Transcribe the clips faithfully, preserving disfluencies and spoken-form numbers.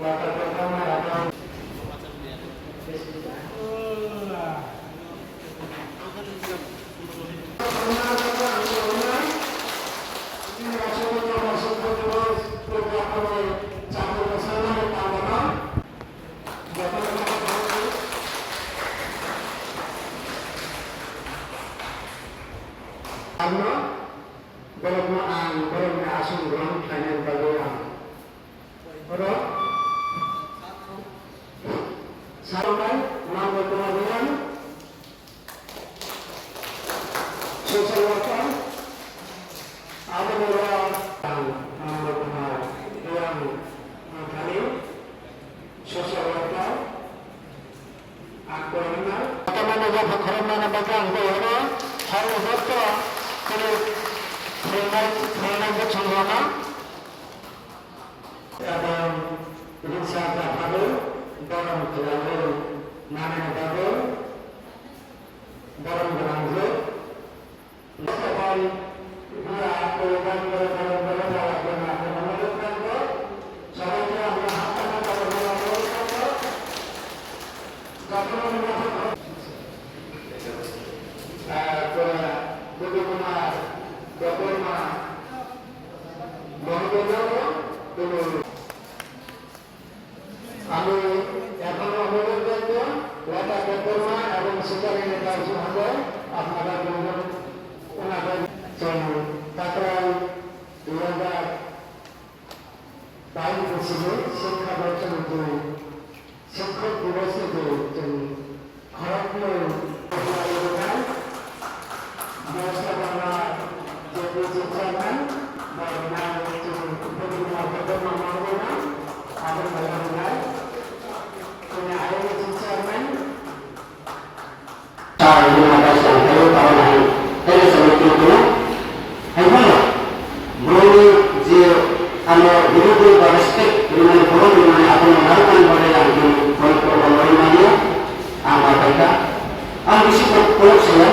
Ano borokno ang borokni aswk grohon khlainani bagwi ang oro sarwknai Nando Kumar Reang, social worker, aboni oro ang Nando Kumar Reang wngkha ni social worker. Tamani jabo khoroknani bagwi ang tei hwnwi hal joto tini phrwngnai, phrwngnai bwskango no. Tabang rinsa japhano borom khlaiwi nanani bagwi borom gwnangwi. আমি এখনো অনুরোধ করব, লতা দেববর্মা এবং সিঙ্গারিনী কাঞ্চন হবে, আপনারা দুজন ওনাদের জন্য কাকরাই দুই হাজার বাইশ বছরে শিক্ষাবর্ষের যে শিক্ষক দিবসে যে, যে Borokni je ano guru guru ba respect rimani, borok rimani abono narwknani bagwi ang tini borok borok rimani ang apaikha. Ang bisi kok-, kolok saya,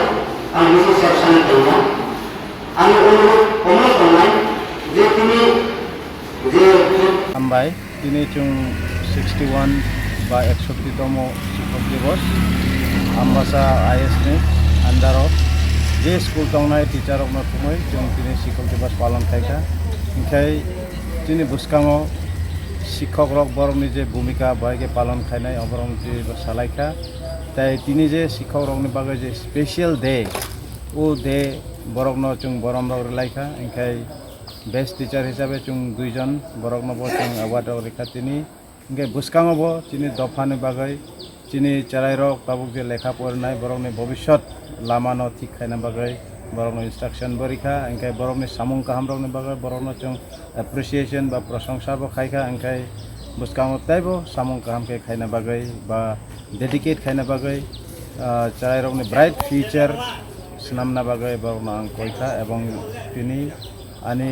ang bisi sep sana tengya. Ang onurok omo tongnai je tini je Hambai. Tini chwng sixty one ba eksoti tomo Shikhok Divas, Ambasa I S ni under o je school tongnai teacher rokno thumwi chwng tini Shikhok Divas palon khaikha. Hinkhe chini bwskango shikhok rok borokni je bhumika bai khe palon khainai, oborok tini salaikha. Tai tini je shikhok rokni bagwi je special day, o day borokno chwng borom rok rwlaikha. Hinkhe best teacher hisabe chwng duijon borokno bo chwng award rok rikha tini. Hinkhe bwskango bo chini dophani bagwi, chini chwrairok tabuk je lekha porinai, borokni bobiswt lamano thik khaina bagwi borokno instruction bo rikha. Hinkhe borokni samung kahamrokni bagwi borokno chwng appreciation ba prosongsa bo khaikha. Hinkhe bwskango teibo samung kaham khe khaina bagwi ba dedicate khaina bagwi, ah, chwrairokni bright future swnamna bagwi borokno ang koikha, ebong tini ani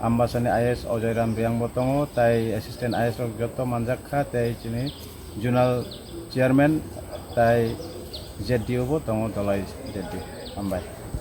Ambasani I S Ojai Ram Reang bo tongo, tai assistant I S rok joto manjak kha, tei chini zonal chairman tai Z D O bo tongo, Dolai Z D O. Hambai.